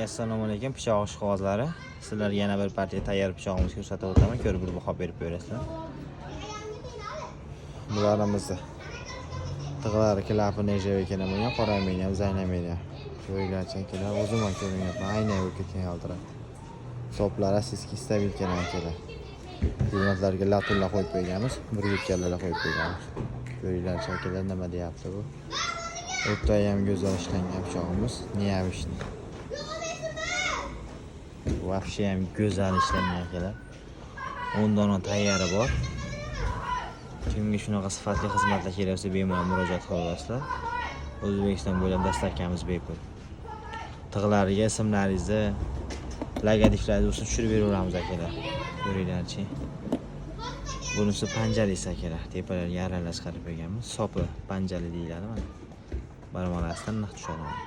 Hammaga assalomu alaykum, pichoq ishqibozlari. Sizlarga yana bir partiya tayyor pichog'imizni ko'rsatib o'taman, ko'rib bir baho berib berasizlar. Bularimizni tig'lari клапан нержавейка dan bo'lgan, qora ham, zaynam ham. Ko'ringlarchi, akalar, o'zim ham ko'rinyapman, ayna bo'lib ketgan yaltirab. Сап lari российский стабилка dan, akalar. Xizmatlarga латунь lar qo'yib qo'yganmiz, burgutkalar qo'yib qo'yganmiz. Ko'ringlarchi, akalar, nima deyapti bu. O'ta ham go'zal ishlangan pichog'imiz, необычный. Вообще ham go'zal ishlangan, akalar. 10 dona tayyori bor. Kimga shunaqa sifatli xizmatlar kerak bo'lsa, bemalol murojaat qila olasizlar. O'zbekiston bo'ylab доставка miz bepul. Tig'lariga ismlaringizni, logotiplarni bo'lsa tushirib beraveramiz, akalar. Ko'ringlarchi. Bunisi panjalisi, akalar. Tepalariga aralashtirib chiqarib qo'yganmiz. Sopi panjali deyiladi mana. Barmoqlaridan naq tushadi mana.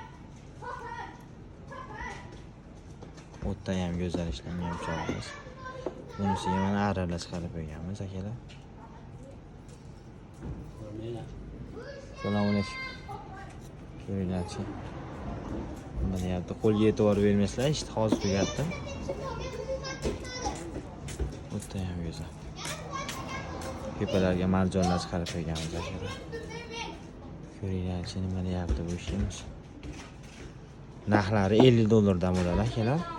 O'tda ham go'zal ishlangan pichog'imiz. Bunisiga mana aralashtirib chiqarib qo'yganmiz, akalar. Assalomu alaykum. Ko'ringlarchi. Nima deyapti? Qo'lga e'tibor bermaysizlar, ishni hozir tugatdim. O'tda ham go'zal. Tepalarga marjonlar chiqarib qo'yganmiz, akalar. Ko'ringlarchi, nima deyapti bu ishimiz. Narxlari 50 dollardan bo'ladi, akalar.